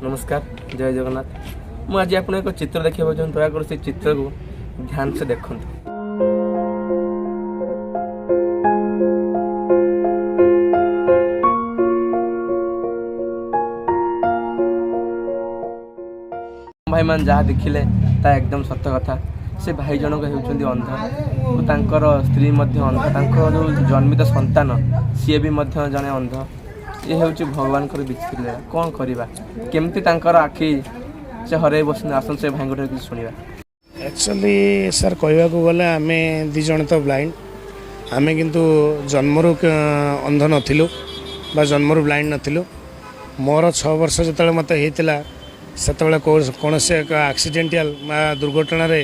ନମସ୍କାର, ଜୟ ଜଗନ୍ନାଥ। ମୁଁ ଆଜି ଆପଣଙ୍କୁ ଏକ ଚିତ୍ର ଦେଖିବାକୁ ଚାହୁଁଛି। ଦୟାକରି ସେ ଚିତ୍ରକୁ ଧ୍ୟାନ ସେ ଦେଖନ୍ତୁ। ଭାଇମାନେ ଯାହା ଦେଖିଲେ ତା ଏକଦମ ସତ କଥା। ସେ ଭାଇ ଜଣକ ହେଉଛନ୍ତି ଅନ୍ଧ ଓ ତାଙ୍କର ସ୍ତ୍ରୀ ମଧ୍ୟ ଅନ୍ଧ। ତାଙ୍କର ଯେଉଁ ଜନ୍ମିତ ସନ୍ତାନ, ସିଏ ବି ମଧ୍ୟ ଜଣେ ଅନ୍ଧ। ଏ ହେଉଛି ଭଗବାନଙ୍କର ବିଚିତ୍ର ଲୀଳା। କ'ଣ କରିବା, କେମିତି ତାଙ୍କର ଆଖି ସେ ହରାଇ ବସନ୍ତି। ଆସନ୍ତୁ, ସେ ଭାଇଙ୍କ ଠାରୁ କିଛି ଶୁଣିବା। ଆକ୍ଚୁଆଲି ସାର୍, କହିବାକୁ ଗଲେ ଆମେ ଦୁଇ ଜଣ ତ ବ୍ଲାଇଣ୍ଡ। ଆମେ କିନ୍ତୁ ଜନ୍ମରୁ ଅନ୍ଧ ନଥିଲୁ ବା ଜନ୍ମରୁ ବ୍ଲାଇଣ୍ଡ ନଥିଲୁ। ମୋର 6 ବର୍ଷ ଯେତେବେଳେ ମୋତେ ହେଇଥିଲା, ସେତେବେଳେ କୌଣସି ଏକ ଆକ୍ସିଡେଣ୍ଟାଲ ବା ଦୁର୍ଘଟଣାରେ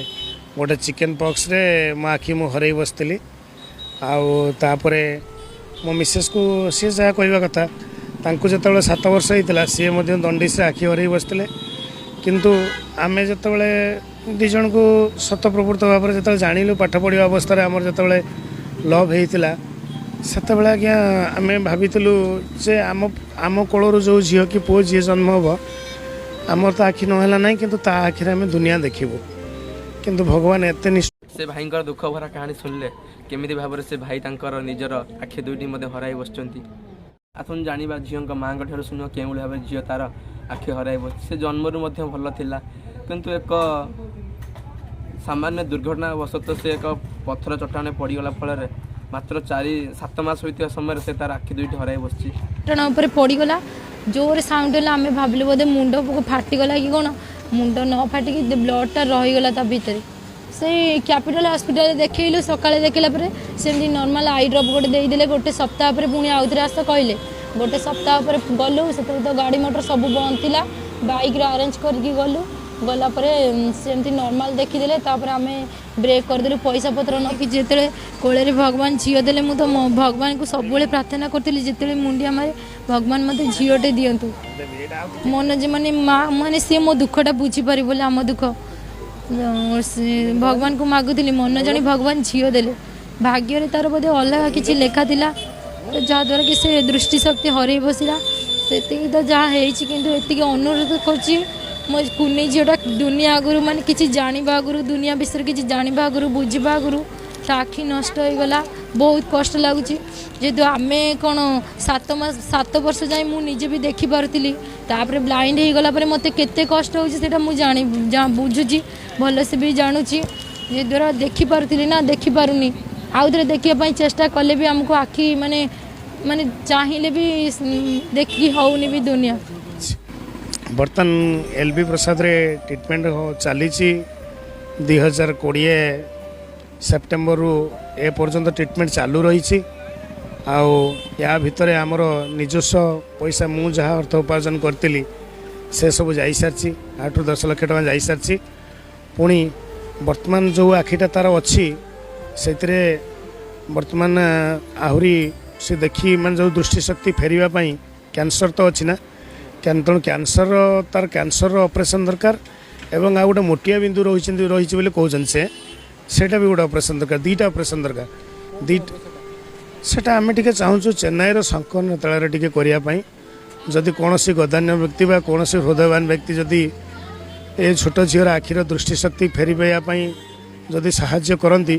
ଗୋଟେ ଚିକେନ୍ ପକ୍ସରେ ମୋ ଆଖି ମୁଁ ହରାଇ ବସିଥିଲି। ଆଉ ତାପରେ ମୋ ମିସେସ୍କୁ, ସିଏ ଯାହା କହିବା କଥା, ତାଙ୍କୁ ଯେତେବେଳେ 7 ବର୍ଷ ହେଇଥିଲା, ସିଏ ମଧ୍ୟ ଦଣ୍ଡିସରେ ଆଖି ହରାଇ ବସିଥିଲେ। କିନ୍ତୁ ଆମେ ଯେତେବେଳେ ଦୁଇ ଜଣଙ୍କୁ ସ୍ୱତଃପ୍ରବୃତ୍ତ ଭାବରେ ଯେତେବେଳେ ଜାଣିଲୁ, ପାଠ ପଢ଼ିବା ଅବସ୍ଥାରେ ଆମର ଯେତେବେଳେ ଲଭ୍ ହେଇଥିଲା, ସେତେବେଳେ ଆଜ୍ଞା ଆମେ ଭାବିଥିଲୁ ଯେ ଆମ କୋଳରୁ ଯେଉଁ ଝିଅ କି ପୁଅ ଯିଏ ଜନ୍ମ ହେବ, ଆମର ତ ଆଖି ନହେଲା ନାହିଁ, କିନ୍ତୁ ତା ଆଖିରେ ଆମେ ଦୁନିଆ ଦେଖିବୁ। କିନ୍ତୁ ଭଗବାନ ଏତେ ନିଷ୍ଠୁର ସେ ଭାଇଙ୍କର ଦୁଃଖ ଭରା କାହାଣୀ ଶୁଣିଲେ, କେମିତି ଭାବରେ ସେ ଭାଇ ତାଙ୍କର ନିଜର ଆଖି ଦୁଇଟି ମଧ୍ୟ ହରାଇ ବସିଛନ୍ତି। ଆସନ୍ତୁ ଜାଣିବା, ଝିଅଙ୍କ ମାଆଙ୍କ ଠାରୁ ଶୁଣିବ କେଉଁଭଳି ଭାବରେ ଝିଅ ତାର ଆଖି ହରାଇ ବସିଛି। ସେ ଜନ୍ମରୁ ମଧ୍ୟ ଭଲ ଥିଲା, କିନ୍ତୁ ଏକ ସାମାନ୍ୟ ଦୁର୍ଘଟଣା ବଶତଃ ସେ ଏକ ପଥର ଚଟାଣରେ ପଡ଼ିଗଲା ଫଳରେ ମାତ୍ର 4-7 ମାସ ହୋଇଥିବା ସମୟରେ ସେ ତାର ଆଖି ଦୁଇଟି ହରାଇ ବସିଛି। ଚଟାଣ ଉପରେ ପଡ଼ିଗଲା, ଜୋରେ ସାଉଣ୍ଡ ହେଲା। ଆମେ ଭାବିଲୁ ବୋଧେ ମୁଣ୍ଡ ଫାଟିଗଲା କି କ'ଣ। ମୁଣ୍ଡ ନ ଫାଟିକି ବ୍ଲଡ଼ଟା ରହିଗଲା ତା ଭିତରେ। ସେଇ କ୍ୟାପିଟାଲ ହସ୍ପିଟାଲରେ ଦେଖେଇଲୁ। ସକାଳେ ଦେଖିଲା ପରେ ସେମିତି ନର୍ମାଲ I drop ଗୋଟେ ଦେଇଦେଲେ। ଗୋଟେ ସପ୍ତାହ ପରେ ପୁଣି ଆଉଥରେ ଆସ କହିଲେ। ଗୋଟେ ସପ୍ତାହ ପରେ ଗଲୁ। ସେତେବେଳେ ତ ଗାଡ଼ି ମଟର ସବୁ ବନ୍ଦ ଥିଲା। ବାଇକ୍ରେ ଆରେଞ୍ଜ କରିକି ଗଲୁ। ଗଲା ପରେ ସେମିତି ନର୍ମାଲ ଦେଖିଦେଲେ। ତାପରେ ଆମେ ବ୍ରେକ୍ କରିଦେଲୁ ପଇସା ପତ୍ର ନକି। ଯେତେବେଳେ କୋଳରେ ଭଗବାନ ଝିଅ ଦେଲେ, ମୁଁ ତ ଭଗବାନଙ୍କୁ ସବୁବେଳେ ପ୍ରାର୍ଥନା କରୁଥିଲି, ଯେତେବେଳେ ମୁଣ୍ଡିଆ ମାରେ, ଭଗବାନ ମୋତେ ଝିଅଟେ ଦିଅନ୍ତୁ। ମନ ଯେ ମାନେ ମା ମାନେ ସିଏ ମୋ ଦୁଃଖଟା ବୁଝିପାରିବ ବୋଲି ଆମ ଦୁଃଖ ସେ ଭଗବାନଙ୍କୁ ମାଗୁଥିଲି। ମନ ଜାଣି ଭଗବାନ ଝିଅ ଦେଲେ। ଭାଗ୍ୟରେ ତାର ବୋଧେ ଅଲଗା କିଛି ଲେଖା ଥିଲା, ତ ଯାହାଦ୍ୱାରା କି ସେ ଦୃଷ୍ଟିଶକ୍ତି ହରେଇ ବସିଲା। ସେତିକି ତ ଯାହା ହେଇଛି। କିନ୍ତୁ ଏତିକି ଅନୁରୋଧ କରୁଛି, ମୋ କୁନି ଝିଅଟା ଦୁନିଆ ଆଗରୁ ମାନେ କିଛି ଜାଣିବା ଆଗରୁ, ଦୁନିଆ ବିଷୟରେ କିଛି ଜାଣିବା ଆଗରୁ, ବୁଝିବା ଆଗରୁ ତା ଆଖି ନଷ୍ଟ ହେଇଗଲା। ବହୁତ କଷ୍ଟ ଲାଗୁଛି। ଯେହେତୁ ଆମେ କ'ଣ 7 ମାସ 7 ବର୍ଷ ଯାଏଁ ମୁଁ ନିଜେ ବି ଦେଖିପାରୁଥିଲି, ତାପରେ ବ୍ଲାଇଣ୍ଡ ହେଇଗଲା ପରେ ମୋତେ କେତେ କଷ୍ଟ ହେଉଛି, ସେଇଟା ମୁଁ ଜାଣି ବୁଝୁଛି, ଭଲସେ ବି ଜାଣୁଛି। ଯଦ୍ୱାରା ଦେଖିପାରୁଥିଲି ନା, ଦେଖିପାରୁନି। ଆଉ ଥରେ ଦେଖିବା ପାଇଁ ଚେଷ୍ଟା କଲେ ବି ଆମକୁ ଆଖି ମାନେ ମାନେ ଚାହିଁଲେ ବି ଦେଖିକି ହେଉନି ବି ଦୁନିଆ। ବର୍ତ୍ତମାନ ଏଲ୍ ବି ପ୍ରସାଦରେ ଟ୍ରିଟମେଣ୍ଟ ଚାଲିଛି। 2020 ସେପ୍ଟେମ୍ବରରୁ ଏ ପର୍ଯ୍ୟନ୍ତ ଟ୍ରିଟମେଣ୍ଟ ଚାଲୁ ରହିଛି। ଆଉ ୟା ଭିତରେ ଆମର ନିଜସ୍ୱ ପଇସା, ମୁଁ ଯାହା ଅର୍ଥ ଉପାର୍ଜନ କରିଥିଲି, ସେସବୁ ଯାଇସାରିଛି। 8ରୁ 10 ଲକ୍ଷ ଟଙ୍କା ଯାଇସାରିଛି। ପୁଣି ବର୍ତ୍ତମାନ ଯେଉଁ ଆଖିଟା ତା'ର ଅଛି, ସେଥିରେ ବର୍ତ୍ତମାନ ଆହୁରି ସେ ଦେଖି ମାନେ ଯେଉଁ ଦୃଷ୍ଟିଶକ୍ତି ଫେରିବା ପାଇଁ କ୍ୟାନ୍ସର ତ ଅଛି ନା, ତେଣୁ କ୍ୟାନ୍ସର, ତାର କ୍ୟାନ୍ସରର ଅପରେସନ୍ ଦରକାର ଏବଂ ଆଉ ଗୋଟେ ମୋଟିଆ ବିନ୍ଦୁ ରହିଛନ୍ତି ରହିଛି ବୋଲି କହୁଛନ୍ତି ସେ, ସେଇଟା ବି ଗୋଟେ ଅପରେସନ୍ ଦରକାର। ଦୁଇଟା ଅପରେସନ୍ ଦରକାର, ଦୁଇଟା। ସେଇଟା ଆମେ ଟିକେ ଚାହୁଁଛୁ ଚେନ୍ନାଇର ଶଙ୍କର ନେତ୍ରାଳୟରେ ଟିକେ କରିବା ପାଇଁ। ଯଦି କୌଣସି ବଦାନ୍ୟ ବ୍ୟକ୍ତି ବା କୌଣସି ହୃଦୟବାନ ବ୍ୟକ୍ତି ଯଦି ଏ ଛୋଟ ଝିଅର ଆଖିର ଦୃଷ୍ଟିଶକ୍ତି ଫେରି ପାଇବା ପାଇଁ ଯଦି ସାହାଯ୍ୟ କରନ୍ତି,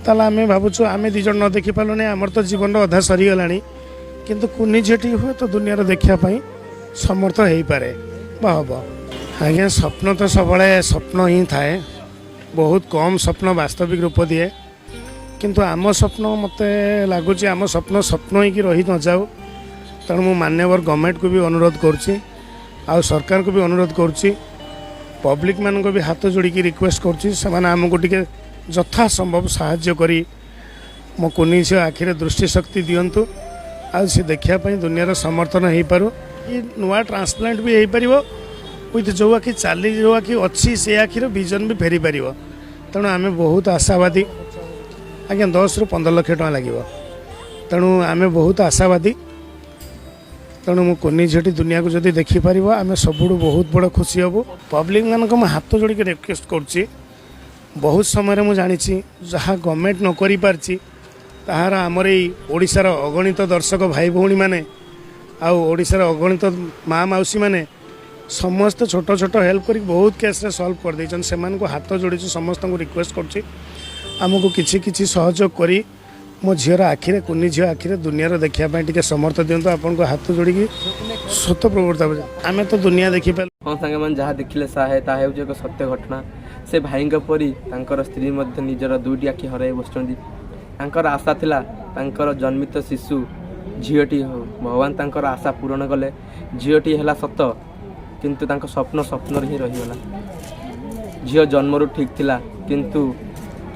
ତାହେଲେ ଆମେ ଭାବୁଛୁ, ଆମେ ଦୁଇ ଜଣ ନ ଦେଖିପାରିଲୁନି, ଆମର ତ ଜୀବନର ଅଧା ସରିଗଲାଣି, କିନ୍ତୁ କୁନି ଝିଅଟି ହୁଏତ ଦୁନିଆର ଦେଖିବା ପାଇଁ ସମର୍ଥ ହେଇପାରେ ବା ହେବ। ଆଜ୍ଞା, ସ୍ୱପ୍ନ ତ ସବୁବେଳେ ସ୍ୱପ୍ନ ହିଁ ଥାଏ। ବହୁତ କମ୍ ସ୍ୱପ୍ନ ବାସ୍ତବିକ ରୂପ ଦିଏ। କିନ୍ତୁ ଆମ ସ୍ୱପ୍ନ, ମୋତେ ଲାଗୁଛି ଆମ ସ୍ୱପ୍ନ ସ୍ୱପ୍ନ ହେଇକି ରହି ନଯାଉ। ତେଣୁ ମୁଁ ମାନ୍ୟବର ଗଭର୍ଣ୍ଣମେଣ୍ଟକୁ ବି ଅନୁରୋଧ କରୁଛି ଆଉ ସରକାରଙ୍କୁ ବି ଅନୁରୋଧ କରୁଛି, ପବ୍ଲିକମାନଙ୍କୁ ବି ହାତ ଯୋଡ଼ିକି ରିକ୍ୱେଷ୍ଟ କରୁଛି, ସେମାନେ ଆମକୁ ଟିକେ ଯଥା ସମ୍ଭବ ସାହାଯ୍ୟ କରି ମୋ କୁନି ଝିଅ ଆଖିରେ ଦୃଷ୍ଟିଶକ୍ତି ଦିଅନ୍ତୁ ଆଉ ସେ ଦେଖିବା ପାଇଁ ଦୁନିଆର ସମର୍ଥନ ହେଇପାରୁ। କି ନୂଆ ଟ୍ରାନ୍ସପ୍ଲାଣ୍ଟ ବି ହେଇପାରିବ, ୱିଥ୍ ଯେଉଁ ଆଖି ଚାଲି, ଯେଉଁ ଆଖି ଅଛି, ସେ ଆଖିର ଭିଜନ୍ ବି ଫେରିପାରିବ। ତେଣୁ ଆମେ ବହୁତ ଆଶାବାଦୀ। ଆଜ୍ଞା, 10ରୁ 15 ଲକ୍ଷ ଟଙ୍କା ଲାଗିବ। ତେଣୁ ଆମେ ବହୁତ ଆଶାବାଦୀ। ତେଣୁ ମୋ କୁନି ଝିଅଟି ଦୁନିଆକୁ ଯଦି ଦେଖିପାରିବ, ଆମେ ସବୁଠୁ ବହୁତ ବଡ଼ ଖୁସି ହେବୁ। ପବ୍ଲିକମାନଙ୍କୁ ମୁଁ ହାତ ଯୋଡ଼ିକି ରିକ୍ୱେଷ୍ଟ କରୁଛି। ବହୁତ ସମୟରେ ମୁଁ ଜାଣିଛି, ଯାହା ଗଭର୍ଣ୍ଣମେଣ୍ଟ ନ କରିପାରିଛି, ତାହାର ଆମର ଏଇ ଓଡ଼ିଶାର ଅଗଣିତ ଦର୍ଶକ ଭାଇ ଭଉଣୀମାନେ ଆଉ ଓଡ଼ିଶାର ଅଗଣିତ ମା ମାଉସୀମାନେ ସମସ୍ତେ ଛୋଟ ଛୋଟ ହେଲ୍ପ କରିକି ବହୁତ କେସ୍ରେ ସଲ୍ଭ କରିଦେଇଛନ୍ତି। ସେମାନଙ୍କୁ ହାତ ଯୋଡ଼ିଛୁ, ସମସ୍ତଙ୍କୁ ରିକ୍ୱେଷ୍ଟ କରୁଛି ଆମକୁ କିଛି କିଛି ସହଯୋଗ କରି ମୋ ଝିଅର ଆଖିରେ, କୁନି ଝିଅ ଆଖିରେ ଦୁନିଆର ଦେଖିବା ପାଇଁ ଟିକେ ସମର୍ଥ ଦିଅନ୍ତୁ। ଆପଣଙ୍କୁ ହାତ ଯୋଡ଼ିକି ସ୍ୱତଃ ପ୍ରବୃତ୍ତ। ଆମେ ତ ଦୁନିଆ ଦେଖିପାରିଲୁ। ହଁ ସାଙ୍ଗମାନେ, ଯାହା ଦେଖିଲେ ତାହା ହେଉଛି ଏକ ସତ୍ୟ ଘଟଣା। ସେ ଭାଇଙ୍କ ପରି ତାଙ୍କର ସ୍ତ୍ରୀ ମଧ୍ୟ ନିଜର ଦୁଇଟି ଆଖି ହରାଇ ବସିଛନ୍ତି। ତାଙ୍କର ଆଶା ଥିଲା ତାଙ୍କର ଜନ୍ମିତ ଶିଶୁ ଝିଅଟି ହେଉ। ଭଗବାନ ତାଙ୍କର ଆଶା ପୂରଣ କଲେ। ଝିଅଟି ହେଲା ସତ, କିନ୍ତୁ ତାଙ୍କ ସ୍ୱପ୍ନ ସ୍ୱପ୍ନରେ ହିଁ ରହିଗଲା। ଝିଅ ଜନ୍ମରୁ ଠିକ୍ ଥିଲା, କିନ୍ତୁ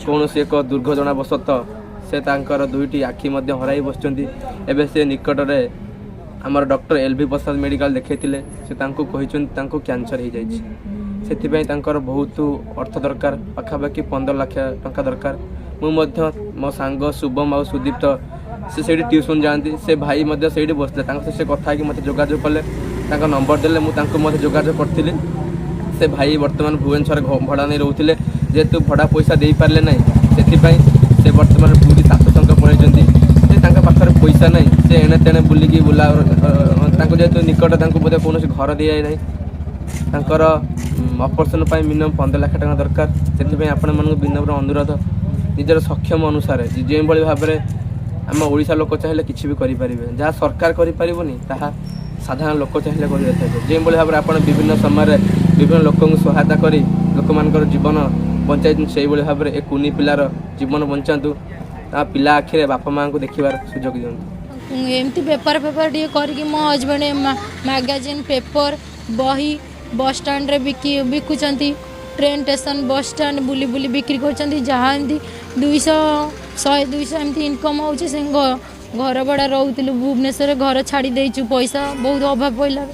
କୌଣସି ଏକ ଦୁର୍ଘଟଣାବଶତଃ ସେ ତାଙ୍କର ଦୁଇଟି ଆଖି ମଧ୍ୟ ହରାଇ ବସିଛନ୍ତି। ଏବେ ସେ ନିକଟରେ ଆମର ଡକ୍ଟର ଏଲ୍ ଭି ପ୍ରସାଦ ମେଡ଼ିକାଲ ଦେଖାଇଥିଲେ। ସେ ତାଙ୍କୁ କହିଛନ୍ତି ତାଙ୍କୁ କ୍ୟାନ୍ସର ହେଇଯାଇଛି। ସେଥିପାଇଁ ତାଙ୍କର ବହୁତ ଅର୍ଥ ଦରକାର, ପାଖାପାଖି 15 ଲକ୍ଷ ଟଙ୍କା ଦରକାର। ମୁଁ ମଧ୍ୟ ମୋ ସାଙ୍ଗ ଶୁଭମ ଆଉ ସୁଦୀପ୍ତ, ସେ ସେଇଠି ଟ୍ୟୁସନ୍ ଯାଆନ୍ତି, ସେ ଭାଇ ମଧ୍ୟ ସେଇଠି ବସିଥିଲେ। ତାଙ୍କ ସହିତ ସେ କଥା ହେଇକି ମୋତେ ଯୋଗାଯୋଗ କଲେ, ତାଙ୍କ ନମ୍ବର ଦେଲେ। ମୁଁ ତାଙ୍କୁ ମଧ୍ୟ ଯୋଗାଯୋଗ କରିଥିଲି। ସେ ଭାଇ ବର୍ତ୍ତମାନ ଭୁବନେଶ୍ୱରରେ ଭଡ଼ା ନେଇ ରହୁଥିଲେ। ଯେହେତୁ ଭଡ଼ା ପଇସା ଦେଇପାରିଲେ ନାହିଁ, ସେଥିପାଇଁ ସେ ବର୍ତ୍ତମାନ ପୁରୀ ସାତସଙ୍ଗ ପଳାଇଛନ୍ତି। ଯେ ତାଙ୍କ ପାଖରେ ପଇସା ନାହିଁ, ସେ ଏଣେ ତେଣେ ବୁଲିକି ବୁଲା। ତାଙ୍କୁ ଯେହେତୁ ନିକଟ ତାଙ୍କୁ ବୋଧେ କୌଣସି ଘର ଦିଆଯାଇ ନାହିଁ। ତାଙ୍କର ଅପରେସନ୍ ପାଇଁ ମିନିମମ୍ 15 ଲକ୍ଷ ଟଙ୍କା ଦରକାର। ସେଥିପାଇଁ ଆପଣମାନଙ୍କୁ ବିନମ୍ର ଅନୁରୋଧ, ନିଜର ସକ୍ଷମ ଅନୁସାରେ ଯେଉଁଭଳି ଭାବରେ ଆମ ଓଡ଼ିଶା ଲୋକ ଚାହିଁଲେ କିଛି ବି କରିପାରିବେ। ଯାହା ସରକାର କରିପାରିବନି, ତାହା ସାଧାରଣ ଲୋକ ଚାହିଁଲେ କରିପାରିବେ। ଯେଉଁଭଳି ଭାବରେ ଆପଣ ବିଭିନ୍ନ ସମୟରେ ବିଭିନ୍ନ ଲୋକଙ୍କୁ ସହାୟତା କରି ଲୋକମାନଙ୍କର ଜୀବନ ବଞ୍ଚାଇଛନ୍ତି, ସେଇଭଳି ଭାବରେ ଏ କୁନି ପିଲାର ଜୀବନ ବଞ୍ଚାନ୍ତୁ। ତା ପିଲା ଆଖିରେ ବାପା ମାଆଙ୍କୁ ଦେଖିବାର ସୁଯୋଗ ଦିଅନ୍ତୁ। ଏମିତି ବେପାର ଫେପାର ଟିକେ କରିକି ମୋ ହଜବେଣ୍ଡ ମ୍ୟାଗାଜିନ୍, ପେପର, ବହି ବସଷ୍ଟାଣ୍ଡରେ ବିକୁଛନ୍ତି। ଟ୍ରେନ୍ ଷ୍ଟେସନ୍, ବସଷ୍ଟାଣ୍ଡ ବୁଲି ବୁଲି ବିକ୍ରି କରୁଛନ୍ତି। ଯାହା ଏମିତି 200, 100, 200 ଏମିତି ଇନକମ୍ ହେଉଛି। ସେ ଘର ଭଡ଼ା ରହୁଥିଲୁ ଭୁବନେଶ୍ୱରରେ, ଘର ଛାଡ଼ି ଦେଇଛୁ, ପଇସା ବହୁତ ଅଭାବ ପଡ଼ିଲା।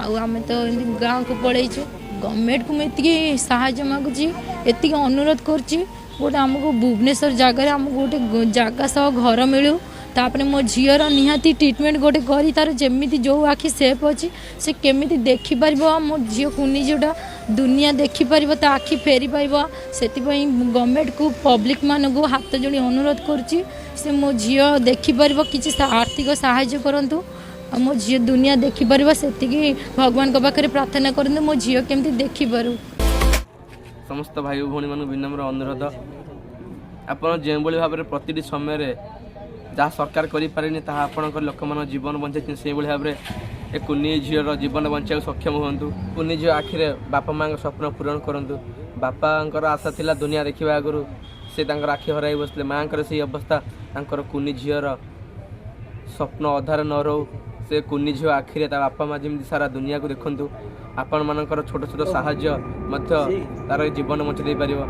ଆଉ ଆମେ ତ ଏମିତି ଗାଁକୁ ପଳେଇଛୁ। ଗଭର୍ଣ୍ଣମେଣ୍ଟକୁ ମୁଁ ଏତିକି ସାହାଯ୍ୟ ମାଗୁଛି, ଏତିକି ଅନୁରୋଧ କରୁଛି, ଗୋଟେ ଆମକୁ ଭୁବନେଶ୍ୱର ଜାଗାରେ ଆମକୁ ଗୋଟେ ଜାଗା ସହ ଘର ମିଳୁ। ତାପରେ ମୋ ଝିଅର ନିହାତି ଟ୍ରିଟମେଣ୍ଟ ଗୋଟେ କରି ତାର ଯେମିତି ଯେଉଁ ଆଖି ସେଫ୍ ଅଛି, ସେ କେମିତି ଦେଖିପାରିବ। ମୋ ଝିଅ, କୁନି ଝିଅଟା ଦୁନିଆ ଦେଖିପାରିବ, ତା ଆଖି ଫେରି ପାଇବ। ସେଥିପାଇଁ ଗଭର୍ଣ୍ଣମେଣ୍ଟକୁ, ପବ୍ଲିକମାନଙ୍କୁ ହାତ ଯୋଡ଼ି ଅନୁରୋଧ କରୁଛି, ସେ ମୋ ଝିଅ ଦେଖିପାରିବ, କିଛି ଆର୍ଥିକ ସାହାଯ୍ୟ କରନ୍ତୁ ଆଉ ମୋ ଝିଅ ଦୁନିଆ ଦେଖିପାରିବ। ସେତିକି ଭଗବାନଙ୍କ ପାଖରେ ପ୍ରାର୍ଥନା କରନ୍ତୁ, ମୋ ଝିଅ କେମିତି ଦେଖିପାରୁ। ସମସ୍ତ ଭାଇ ଓ ଭଉଣୀମାନଙ୍କୁ ବିନମ୍ର ଅନୁରୋଧ, ଆପଣ ଯେଉଁଭଳି ଭାବରେ ପ୍ରତିଟି ସମୟରେ ଯାହା ସରକାର କରିପାରିନି ତାହା ଆପଣଙ୍କ ଲୋକମାନଙ୍କ ଜୀବନ ବଞ୍ଚାଇଛନ୍ତି, ସେଇଭଳି ଭାବରେ ଏ କୁନି ଝିଅର ଜୀବନ ବଞ୍ଚାଇବାକୁ ସକ୍ଷମ ହୁଅନ୍ତୁ। କୁନି ଝିଅ ଆଖିରେ ବାପା ମାଆଙ୍କ ସ୍ୱପ୍ନ ପୂରଣ କରନ୍ତୁ। ବାପାଙ୍କର ଆଶା ଥିଲା ଦୁନିଆ ଦେଖିବା ଆଗରୁ ସେ ତାଙ୍କର ଆଖି ହରାଇ ବସିଲେ। ମାଆଙ୍କର ସେଇ ଅବସ୍ଥା। ତାଙ୍କର କୁନି ଝିଅର ସ୍ୱପ୍ନ ଅଧାରେ ନ ରହୁ। ସେ କୁନି ଝିଅ ଆଖିରେ ତା ବାପା ମା ଯେମିତି ସାରା ଦୁନିଆକୁ ଦେଖନ୍ତୁ। ଆପଣମାନଙ୍କର ଛୋଟ ଛୋଟ ସାହାଯ୍ୟ ମଧ୍ୟ ତାର ଏ ଜୀବନ ବଞ୍ଚେଇ ଦେଇପାରିବ।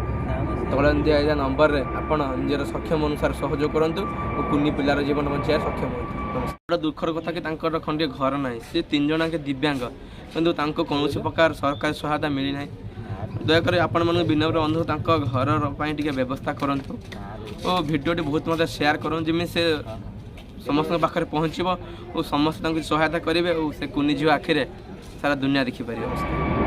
ତଳେ ଦିଆଯାଇଥିବା ନମ୍ବରରେ ଆପଣ ନିଜର ସକ୍ଷମ ଅନୁସାରେ ସହଯୋଗ କରନ୍ତୁ ଓ କୁନି ପିଲାର ଜୀବନ ବଞ୍ଚାଇବାରେ ସକ୍ଷମ ହୁଅନ୍ତୁ। ନମସ୍କାର। ବଡ଼ ଦୁଃଖର କଥା କି ତାଙ୍କର ଖଣ୍ଡିଏ ଘର ନାହିଁ। ସେ ତିନି ଜଣ ଯାକ ଦିବ୍ୟାଙ୍ଗ, କିନ୍ତୁ ତାଙ୍କୁ କୌଣସି ପ୍ରକାର ସରକାରୀ ସହାୟତା ମିଳିନାହିଁ। ଦୟାକରି ଆପଣମାନଙ୍କୁ ବିନମ୍ର ଅନୁରୋଧ, ତାଙ୍କ ଘର ପାଇଁ ଟିକେ ବ୍ୟବସ୍ଥା କରନ୍ତୁ ଓ ଭିଡ଼ିଓଟି ବହୁତ ମଧ୍ୟ ସେୟାର କରନ୍ତୁ, ଯେମିତି ସେ ସମସ୍ତଙ୍କ ପାଖରେ ପହଞ୍ଚିବ ଓ ସମସ୍ତେ ତାଙ୍କୁ ସହାୟତା କରିବେ ଓ ସେ କୁନି ଝିଅ ଆଖିରେ ସାରା ଦୁନିଆ ଦେଖିପାରିବ। ନମସ୍କାର।